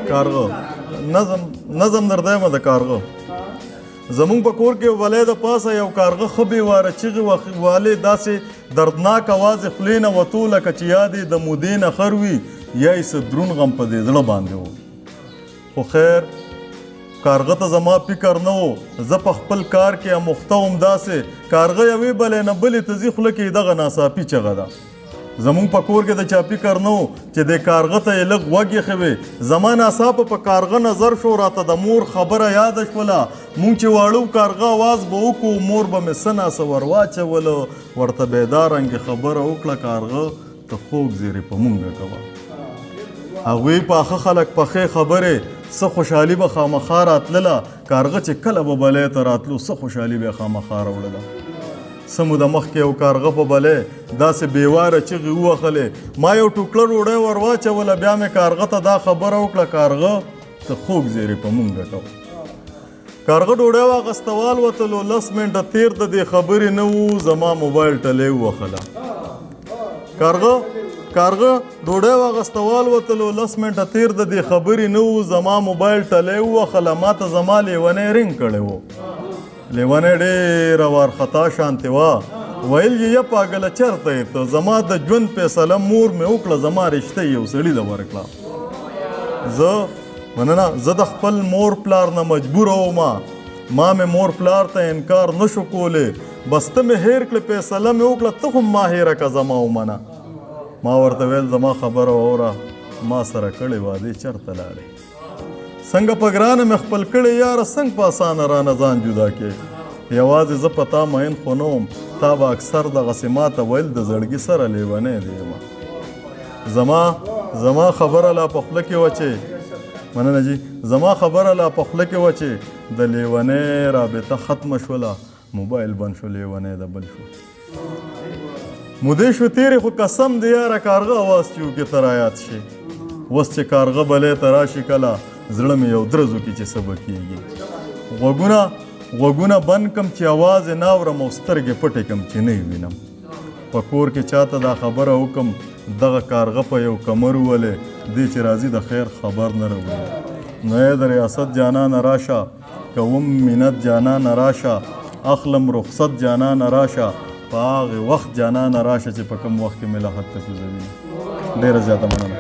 کارغه نظم نظم درته یم د کارغه. زمونږ په کور کې بلې د پاسه یو کارغه ښه بېواره چیغې والې، داسې دردناک اواز یې خولې نه وتو لکه چې یا دې د مودې نه خر وي یا یې څه درون غم په دې زړه باندې و. خو خیر کارغه ته زما فکر نه و، زه په خپل کار کې اموخته وم. داسې کارغه یوې بلې نه بلې ته ځي، خوله کې یې دغه ناڅاپي چغه ده. زمونږ په کور کې د چا فکر نه و چې د کارغه ته یې لږ غوږ ایښی وي. زما ناڅاپه په کارغه نظر شو، راته د مور خبره یاده شوله. مونږ چې واړه وو کارغه اواز به وکړو، مور به مې څه ناڅه ور واچوله، ورته به یې دا رنګې خبره وکړه، کارغه ته خوږ زیری په مونږه کوه. هغوی پاخه خلک پخې خبرې، څه خوشحالي به خامخا راتلله. کارغه چې کله به بلې ته راتلو، څه خوشحالي به یې خامخا راوړله. څه موده مخکې یو کارغه په بلې داسې بېواره چغې ووهلې، ما یو ټوکړه ډوډۍ ور واچوله، بیا مې کارغه ته دا خبره وکړه، کارغه ته خوږ زیری په مونږه کوه. کارغه ډوډۍ واخیسته والوتلو، 10 منټه تېر د دې خبرې نه وو، زما موبایل ټلې ووهله. کارغه ډوډۍ واخیسته والوتلو، 10 منټه تېر د دې خبرې نه وو، زما موبایل ټلې ووهله. ما ته زما لیونی رینګ کړی و، لیونی ډېره وارخطا شانتې وه، ویل یې یه پاګله چېرته یې ته؟ زما د ژوند فیصله مور مې وکړه، زما رشته یې یو سړي له ورکړه. زه مننه، زه د خپل مور پلار نه مجبوره وم، ما مې مور پلار ته انکار نه شو کولی، بس ته مې هېر کړې، فیصله مې وکړه، ته هم ما هېره که زما ومنه. ما ورته ویل زما خبره واوره، ما سره کړې وعدې چېرته لاړې؟ څنګه په ګرانه مې خپل کړې یاره، څنګه په اسانه رانه ځان جدا کې؟ یوازې زه په تا مین خو نه وم، تا به اکثر دغسې ما ته ویل د زړګي سره لیونی دی یم. زما خبره لا په خوله کې وه چې مننه جی، زما خبره لا په خوله کې وه چې د لیونی رابطه ختمه شوله، موبایل بند شو، لیونی د بل شو. مودې شو تېرې، خو قسم دی یاره کارغه اواز چې وکړي ته رایاد شي. اوس چې کارغه بلې ته راشي کله، زړه مې یو درز وکړي چې څه به کېږي. غوږونه بند کم چې اواز یې نه اورم او سترګې پټې کم چې نه یې وینم. په کور کې چاته دا خبره وکم، دغه کارغه په یو کمر وولې، دی چې راځي د خیر خبر نه راوړي. نو ای د ریاست جانانه راشه، کوم منت جانانه راشه، اخلم رخصت جانانه راشه، په هغې وخت جانانه راشه چې په کوم وخت کې مې لحد ته کوزوي. ډېره زیاته مننه.